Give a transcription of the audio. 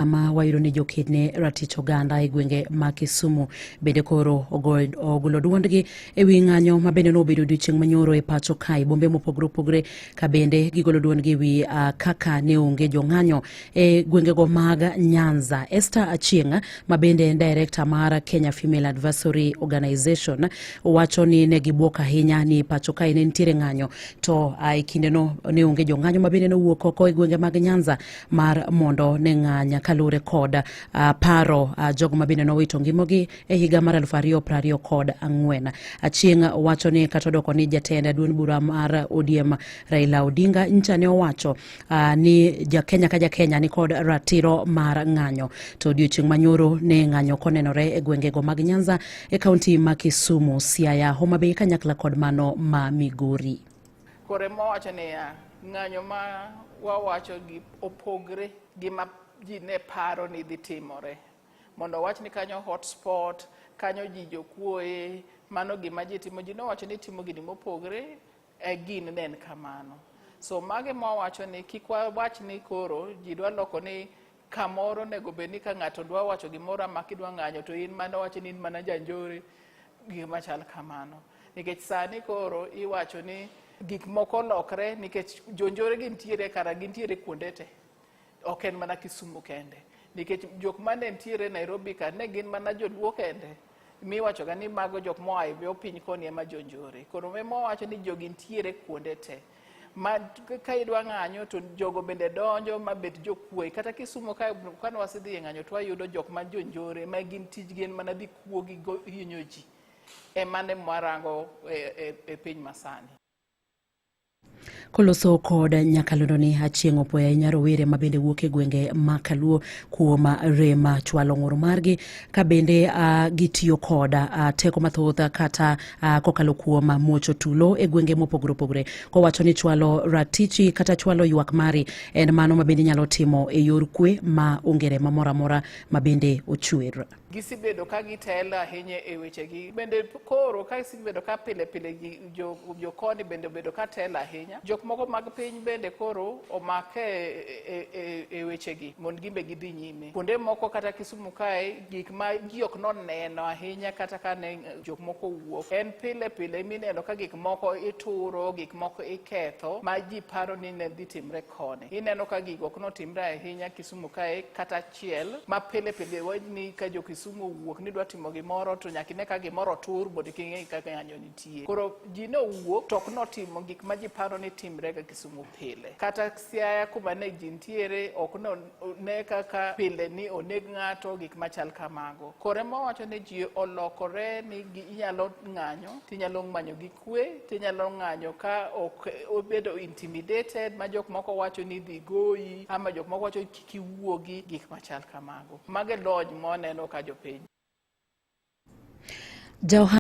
Ma wayudo ni joked ne ratich oganda e gwenge ma Kisumu bende koro ogolo duondgi e wi ng'anyo ma bende nobedo odiochieng' manyoro e pacho kae bombe mopogore opogore, ka bende gigolo duondgi e wi kaka ne onge jong'anyo e gwengego mag Nyanza. Esther Achieng' ma bende en director mar Kenya Female Advisory Organization wacho ni ne gibuok ahinya ni pacho kae ne nitiere ng'anyo to e kindeno ne onge jong'anyo ma bende nowuok oko e gwenge mag Nyanza mar mondo ne ng'any kaluwore kod paro jogo ma bende nowito ngimagi e higa mar 2024. Achieng' wacho ni kata odoko ni jatend duond bura mar ODM Raila Odinga ncha ne owacho ni jakenya ka jakenya ni kod ratiro mar ng'anyo, to odiochieng' manyoro ne ng'anyo konenore e gwengego mag Nyanza e kaunti ma Kisumu, Siaya, Homa Bay kanyakla kod mano ma Migori. Koro ema wawacho niya, ng'anyo ma wawacho gi opogre gi ma ji ne paro ni dhi timore. Mondo owach ni kanyo hotspot, kanyo ji jokuoye, mano gima ji timo. Ji nowacho ni timo gini mopogre, e gin ne en kamano. So mago ema wawacho ni kik wawach ni koro ji dwa loko ni kamoro onego bed ni ka ng'ato dwa wacho gimoro ama kidwa ng'anyo to in mana wacho ni in mana janjore, gima chal kamano. Nikech sani koro iwacho ni gik moko olokre nikech jonjore gintiere kara gintiere kuonde te. Ok en mana Kisumu kende. Nikech jok mane nitiere Nairobi ka ne gin mana joluo kende. Miwacho ga ni mago jok moa e yo piny koni ema jonjore. Koro ema wawacho ni jogi nitiere kuonde te. Ma ka idwa ng'anyo to jogo bende donjo ma bet jokuoe. Kata Kisumu ka kane wasedhi e ng'anyo to wayudo jok ma jonjore ma gin tijgi en mana dhi kuo gi hinyo ji. Ema ne mwarango e piny masani. Koloso kod nyakalondo ni Achieng' opuoyo ahinya rowere ma bende wuok e gwenge ma Kaluo kuom rem chwalo ng'ur margi ka bende gitiyo kod teko mathoth kata kokalo kuom muocho tulo e gwenge mopogore opogore, kowacho ni chwalo ratichi kata chwalo ywak mari en mano ma bende inyalo timo e yor kwe ma onge remo moro amora ma bende ochwer. Gisebedo ka gitelo ahinya e wechegi. Bende koro ka gisebedo ka pile pile jokoni bende obedo ka telo ahinya. Jok moko mag piny bende koro omake e wechegi mondo gin be gidhi nyime. Kuonde moko kata Kisumu kae gik ma ji ok noneno ahinya kata ka ne jok moko owuok. En pile pile mineno ka gik moko ituro, gik moko iketho ma ji paro ni ne dhi timre koni. Ineno ka gigo ok notimre ahinya Kisumu kae kata achiel ma pile pile wachni ka jo Kisumu owuok ni dwa timo gimoro to nyaka ine ka gimoro otur mondo king'e kaka ng'anyo nitie. Koro ji ne owuok to ok notimo gik ma ji paro ni timre ga Kisumu pile. Kata Siaya kuma ne ji nitiere ok ne kaka pile ni oneg ng'ato gik machal kamago. Koro ema wawacho ni ji olokore ni inyalo ng'anyo tinyalo manyo gi kwe tinyalo ng'anyo ka ok obedo intimidated ma jok moko wacho ni dhi goyi ama jok moko wacho kik iwuogi gik machal kamago. Mago e lony ma waneno ka jopiny.